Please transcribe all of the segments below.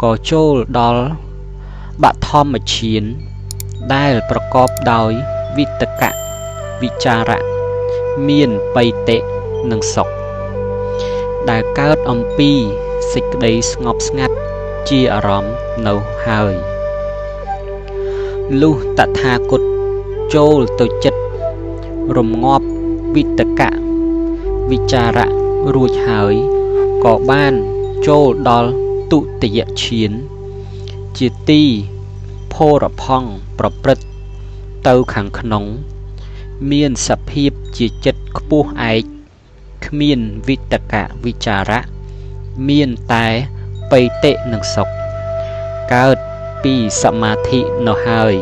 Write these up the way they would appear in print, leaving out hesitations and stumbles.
ក៏ចូលដល់បឋមឈានដែលប្រកបដោយវិតកវិចារៈមានបិតិនិងសុខដែលកើតអំពីសេចក្តីស្ងប់ស្ងាត់ជាអារម្មណ៍នៅហើយលុះតថាគតចូលទៅចិត្តរំងាប់វិតកវិចារៈរួចហើយក៏បានចូលដល់ទុតិយឈានជាទីផូរផង់ប្រព្រឹត្តទៅខាងក្នុងមានសភាពជាចិត្តខ្ពស់ឯកគ្មានវិតកវិចារៈមានតែបិតិនិងសុខកើតពីសមាធិនៅហើយ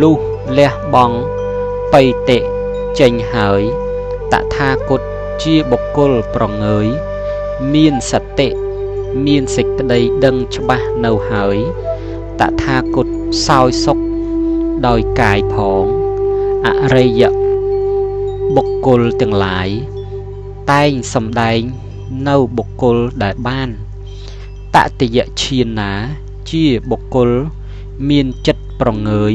លុះលះបង់បិតិចេញហើយតថាគតជាបុគ្គលប្រងើយមានសតិមានសេចក្តីដឹងច្បាស់នៅហើយតថាគតសោយសុខដោយកាយផងអរិយបុគ្គលទាំងឡាយតែងសម្ដែងនៅបុគ្គលដែលបានតតិយឈានណាជាបុគ្គលមានចិត្តប្រងើយ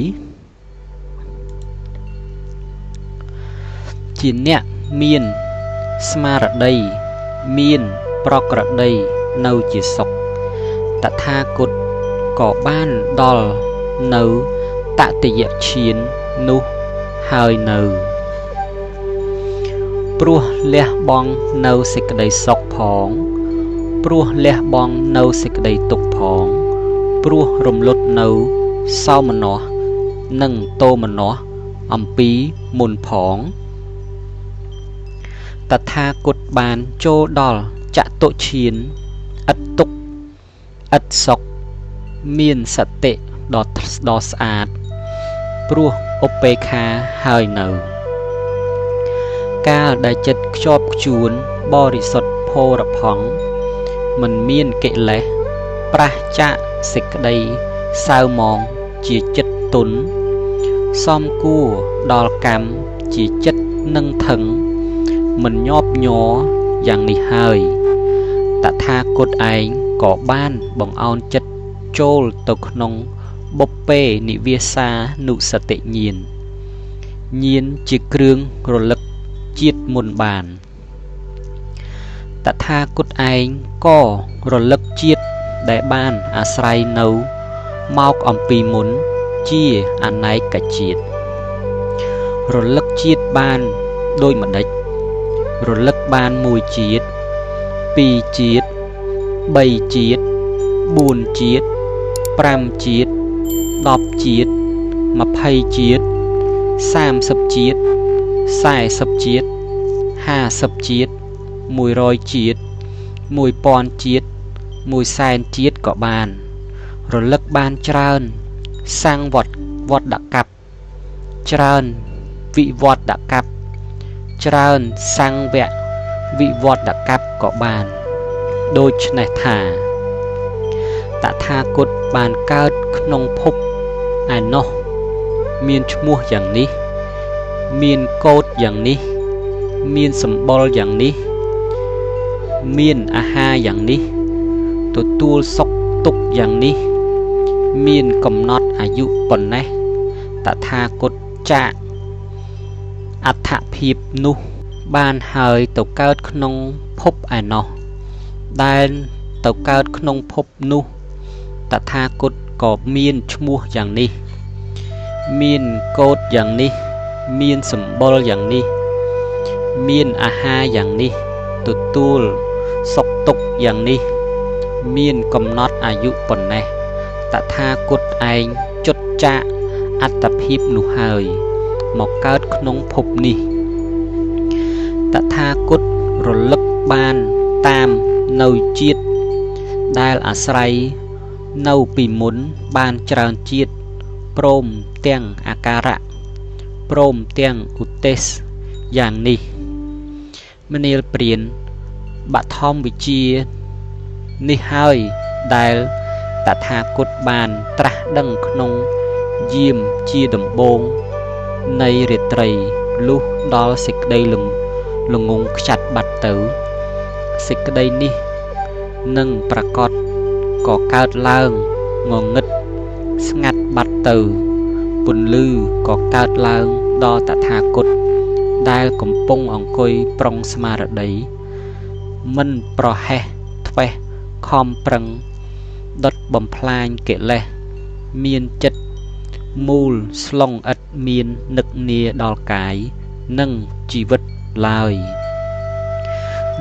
ជាអ្នកមានស្មារតីមានប្រក្រតីនៅជាសុខតថាគតក៏បានដល់នៅតតិយឈាននោះហើយនៅព្រោះលះបង់នៅសេចក្តីសុខផងព្រោះលះបង់នៅសេចក្តីទុក្ខផងព្រោះរំលត់នៅសោមនស្សនិងទោមនស្សអំពីមុនផងតថាគតបានចូលដល់ចតុឈានឥតទុក្ខឥតសុខមានសតិដ៏ស្អាតព្រោះឧបេក្ខាហើយនៅកាលដែលចិត្តខ្ជាប់ខ្ជួនបរិសុទ្ធផូរផង់មិនមានកិលេសប្រះចាកសេចក្តីសៅមងជាចិត្តទុនសំគួរដល់កម្មជាចិត្តនឹងថឹងមិនញាប់ញ័រយ៉ាងនេះហើយតថាគតឯងក៏បានបង្អោនចិត្តចូលទៅក្នុងបុព្វេនិវាសានុសតិញាណញាណជាគ្រឿងរលឹកជាតិមុនបានតថាគតឯងក៏រលឹកជាតិដែលបានអាស្រ័យនៅមកអំពីមុនជាអនេកជាតិរលឹកជាតិបានដូចម្ដេចរលឹកបានមួយជាតិពីរជាតិបីជាតិ4ជាតិ5ជាតិ10ជាតិ20ជាតិ30ជាតិ40ជាតិ50ជាតិ100ជាតិ1000ជាតិ100,000ជាតិក៏បានរលឹកបានច្រើនសង្វត្តវត្តកັບច្រើនវិវត្តកັບច្រើនសង្វៈវិវត្តកັບក៏បានដូច្នេះថាតថាគតបានកើតក្នុងភពឯណោះមានឈ្មោះយ៉ាងនេះមានកោដយ៉ាងនេះមានសម្បុរយ៉ាងនេះមានអាហារយ៉ាងនេះទទួលសុខទុក្ខយ៉ាងនេះមានកំណត់អាយុប៉ុណ្ណេះតថាគតចាកអត្ថភាពនោះបានហើយទៅកើតក្នុងភពឯណោះដែលទៅកើតក្នុងភពនោះតថាគតក៏មានឈ្មោះយ៉ាងនេះមានកោដយ៉ាងនេះមានសម្បុរយ៉ាងនេះមានអាហារយ៉ាងនេះទទួលសុខទុក្ខយ៉ាងនេះមានកំណត់អាយុប៉ុណ្ណេះតថាគតឯងចុតចាកអត្តភាពនោះហើយមកកើតក្នុងភពនេះតថាគតរលឹកបានតាមនៅជាតិដែលអាស្រ័យនៅពីមុនបានច្រើនជាតិព្រមទាំងអាការៈព្រមទាំងឧទេសយ៉ាងនេះមនាលព្រានបឋមវិជ្ជានេះហើយដែលតថាគតបានត្រាស់ដឹងក្នុងយាមជាដំបូងនៃរាត្រីលុះដល់សេចក្តីល្ងងខ្ចាត់បាត់ទៅសេចក្តីនេះនឹងប្រកប ក៏កើតឡើងងងឹតស្ងាត់បាត់ទៅពន្លឺក៏កើតឡើងដល់តថាគតដែលកំពុងអង្គុយប្រុងស្មារតីមិនប្រហែសធ្វេសខំប្រឹងដុតបំផ្លាញកិលេសមានចិត្តមូលស្លុងឥតមាននឹកនាដល់កាយនិងជីវិតឡើយ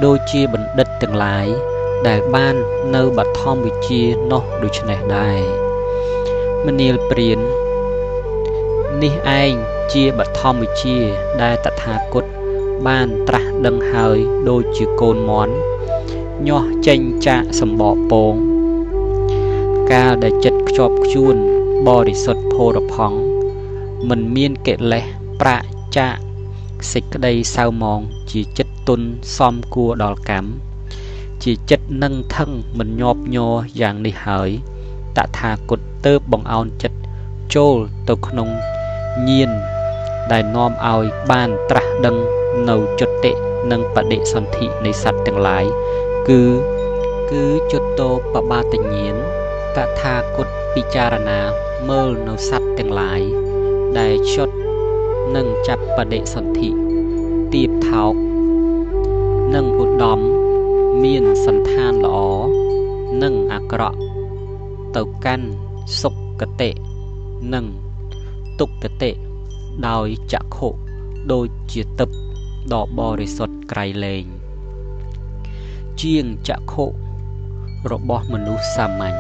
ដូចជាបណ្ឌិតទាំងឡាយដែលបាននៅបឋមវិជ្ជានោះដូច្នេះដែរមនាលព្រាននេះឯងជាបឋមវិជ្ជាដែលតថាគតបានត្រាស់ដឹងហើយដូចជាកូនមាន់ញាស់ចេញចាកសម្បកពងកាលដែលចិត្តខ្ជាប់ខ្ជួនបរិសុទ្ធផូរផង់មិនមានកិលេសប្រាកចាកសេចក្តីសៅមងជាចិត្តទុនសំគួរដល់កម្មជាចិត្តនឹងថឹងមិនញាប់ញ័រយ៉ាងនេះហើយតថាគតទៅបង្អោនចិត្តចូលទៅក្នុងញាណដែលនាំឲ្យបានត្រាស់ដឹងនៅចតិនិងបដិសន្ធិនៃសត្វទាំងឡាយគឺចតោបបាទញាណតថាគតពិចារណាមើលនៅសត្វទាំងឡាយដែលចុតនិងចាប់បដិសន្ធិទាបថោកនិងឧត្តមមានសន្តានល្អនិងអាក្រក់ទៅកាន់សុគតិនិងទុគតិដោយចក្ខុដូចជាទឹកដ៏បរិសុទ្ធក្រៃលែងជាងចក្ខុរបស់មនុស្សសាមញ្ញ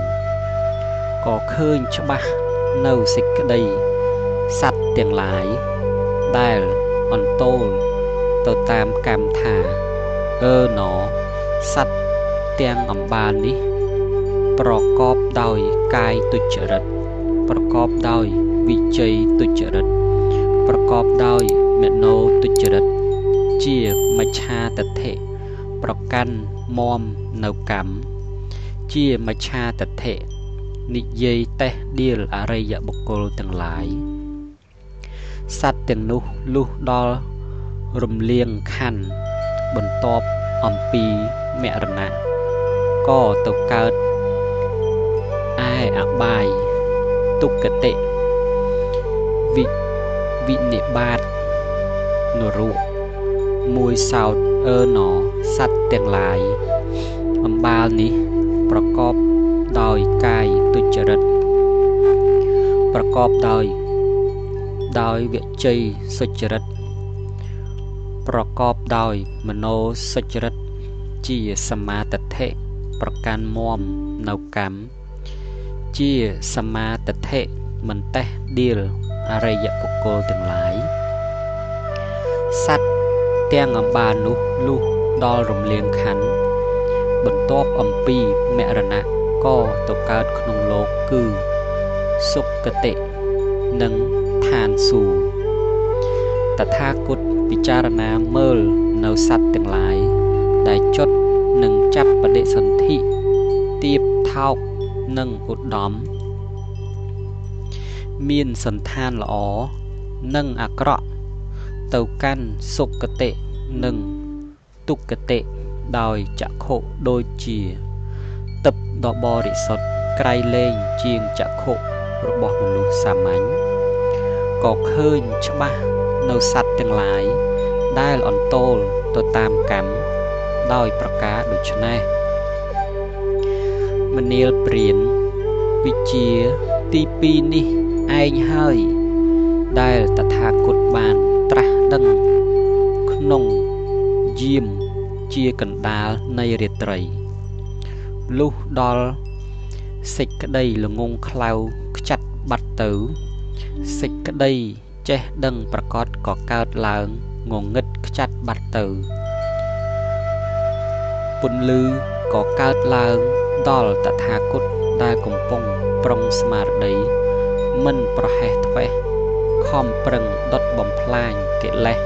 ក៏ឃើញច្បាស់នៅសេចក្តីសត្វទាំងឡាយដែលអន្ទោលទៅតាមកម្មថាអឺណសត្វទាំងអំបាលនេះប្រកបដោយកាយទុច្ចរិតប្រកបដោយវិជ័យទុច្ចរិតប្រកបដោយមโนទុច្ចរិតជាមច្ឆាទិដ្ឋិប្រកាន់មមនៅកម្មជាមច្ឆាទិដ្ឋិនិយាយតេះដៀលអរិយបុគ្គលទាំងឡាយសត្វទាំងនោះលុះដល់រំលៀងខណ្ឌបន្ទាប់អំពីមរណៈក៏ទៅកើតឯអបាយទុគតិវិនិបាតនរកមួយសោតអឺណសត្វទាំងឡាយអំបាលនេះប្រកបដោយកាយទុច្ចរិតប្រកបដោយវិជ័យសុចរិតប្រកបដោយមโนសុចរិតជាសមាទិដ្ឋិប្រកាន់មមនៅកម្មជាសមាទិដ្ឋិមិនតេះដៀលអរិយបុគ្គលទាំងឡាយសត្វទាំងអំបាលនោះលុះដល់រំលៀងខណ្ឌបន្ទាប់អំពីមរណៈក៏ទៅកើតក្នុងលោកគឺសុគតិនិងឋានសួគ៌តថាគតពិចារណាមើលនៅសត្វទាំងឡាយដែលចុតនិងចាប់បដិសន្ធិទាបថោកនិងឧត្តមមានសន្តានល្អនិងអាក្រក់ទៅកាន់សុគតិនិងទុគតិដោយចក្ខុដូចជាទឹកដ៏បរិសុទ្ធក្រៃលែងជាងចក្ខុរបស់មនុស្សសាមញ្ញក៏ឃើញច្បាស់នៅសត្វទាំងឡាយដែលអន្ទោលទៅតាមកម្មដោយប្រការដូច្នេះមនាលព្រានវិជ្ជាទី2នេះឯងហើយដែលតថាគតបានត្រាស់ដឹងក្នុងយាមជាកណ្ដាលនៃរាត្រីលុះដល់សេចក្តីល្ងងខ្លៅខ្ចាត់បាត់ទៅសេចក្តីចេះដឹងប្រកបក៏កើតឡើងងងឹតខ្ចាត់បាត់ទៅពន្លឺក៏កើតឡើងដល់តថាគតដែលកំពុងប្រុងស្មារតីមិនប្រហែសធ្វេសខំប្រឹងដុតបំផ្លាញកិលេស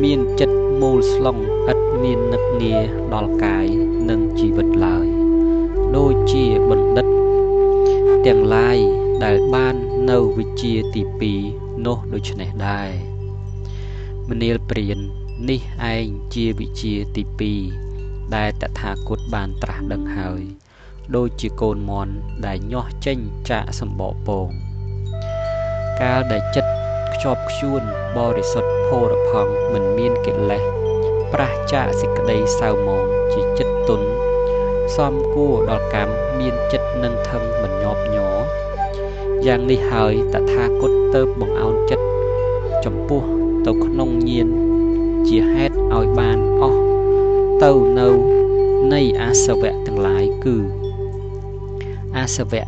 មានចិត្តមូលស្លុងឥតមាននឹកនាដល់កាយនិងជីវិតឡើយដូចជាបណ្ឌិតទាំងឡាយដែលបាននៅវិជ្ជាទី2នោះដូច្នេះដែរមនាលព្រាននេះឯងជាវិជ្ជាទី2ដែលតថាគតបានត្រាស់ដឹងហើយ ដូចជាកូនមាន់ដែលញាស់ចេញចាកសម្បកពងកាលដែលចិត្តខ្ជាប់ខ្ជួនបរិសុទ្ធផូរផង់មិនមានកិលេសប្រាសចាកសេចក្តីសៅហ្មងជាចិត្តទន់សំគួរដល់កម្មមានចិត្តនឹងថឹងមិនញាប់ញ័រយ៉ាងនេះហើយតថាគតទៅបង្អោនចិត្តចំពោះទៅក្នុងញាណជាហេតុឲ្យបានអស់ទៅនៅនៃអាសវៈទាំងឡាយគឺអាសវៈ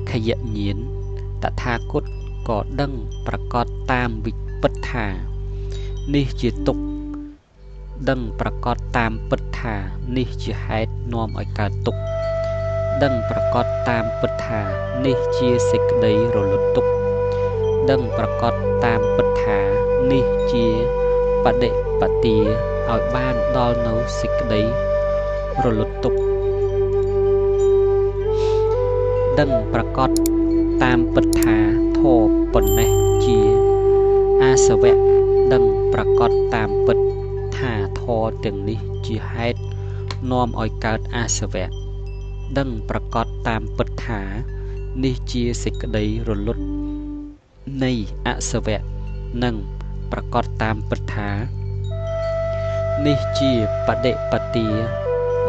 ខយញាណតថាគតក៏ដឹងប្រកបតាមវិពិតថានេះជាទុក្ខដឹងប្រកបតាមពិតថានេះជាហេតុនាំឲ្យកើតទុក្ខដឹងប្រកបតាមពិតថានេះជាសេចក្តីរលត់ទុក្ខដឹងប្រកបតាមពិតថានេះជាបដិបទាឲ្យបានដល់នៅសេចក្តីរលត់ទុក្ខដឹងប្រកបតាមពិតថាធម៌ប៉ុណ្ណេះជាអាសវៈដឹងប្រកបតាមពិតថាធម៌ទាំងនេះជាហេតុនាំឲ្យកើតអាសវៈដឹងប្រកបតាមពិតថានេះជាសេចក្តីរលត់នៃអសវៈនិងប្រកបតាមពិតថានេះជាបដិបទា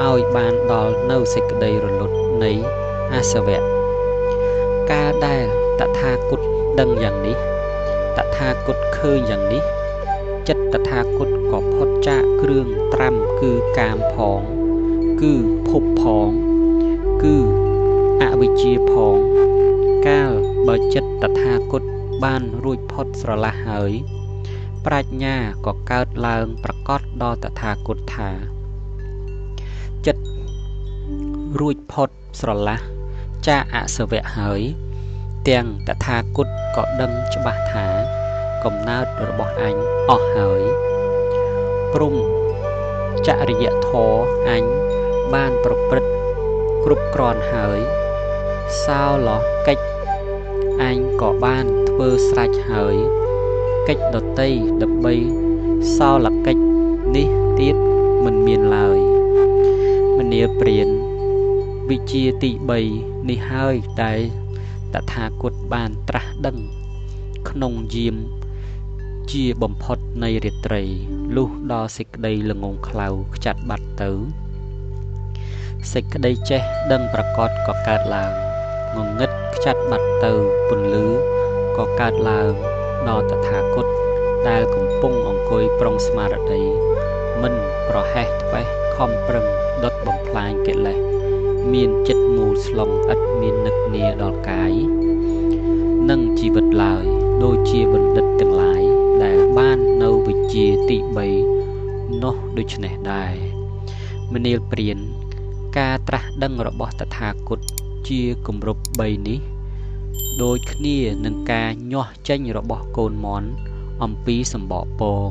ឲ្យបានដល់នៅសេចក្តីរលត់នៃអាសវៈកាលដែលតថាគតដឹងយ៉ាងនេះតថាគតឃើញយ៉ាងនេះចិត្តតថាគតក៏ផុតចាកគ្រឿងត្រាំគឺកាមផងគឺភពផងគឺអវិជ្ជាផងកាលបើចិត្តតថាគតបានរួចផុតស្រឡះហើយប្រាជ្ញាក៏កើតឡើងប្រកបដល់តថាគតថាចិត្តរួចផុតស្រឡះចាកអសវៈហើយទាំងតថាគតក៏ដឹងច្បាស់ថាកំណើតរបស់អញអស់ហើយព្រំចរិយធម៌អញបានប្រព្រឹត្តគ្រប់គ្រាន់ហើយសោលកិច្ចអញក៏បានធ្វើស្រេចហើយកិច្ចដតីដើម្បីសោលកិច្ចនេះទៀតមិនមានឡើយមនាលព្រានវិជ្ជាទី3នេះហើយដែលតថាគតបានត្រាស់ដឹងក្នុងយាមជាបំផុតនៃរាត្រីលុះដល់សេចក្តីល្ងងខ្លៅខ្ចាត់បាត់ទៅសេចក្តីចេះដឹងប្រកបក៏កើតឡើងងងឹតខ្ចាត់បាត់ទៅពន្លឺក៏កើតឡើងដល់តថាគតដែលកំពុងអង្គុយប្រុងស្មារតីមិនប្រហែសធ្វេសខំប្រឹងដុតបំផ្លាញកិលេសមានចិត្តមូលស្លុងឥតមាននឹកនាដល់កាយនិងជីវិតឡើយដូចជាបណ្ឌិតទាំងឡាយដែលបាននៅវិជ្ជាទី3នោះដូច្នេះដែរមនាលព្រានការត្រាស់ដឹងរបស់តថាគតជាគម្រប់3នេះដូចគ្នានឹងការញាស់ចេញរបស់កូនមាន់អំពីសម្បកពង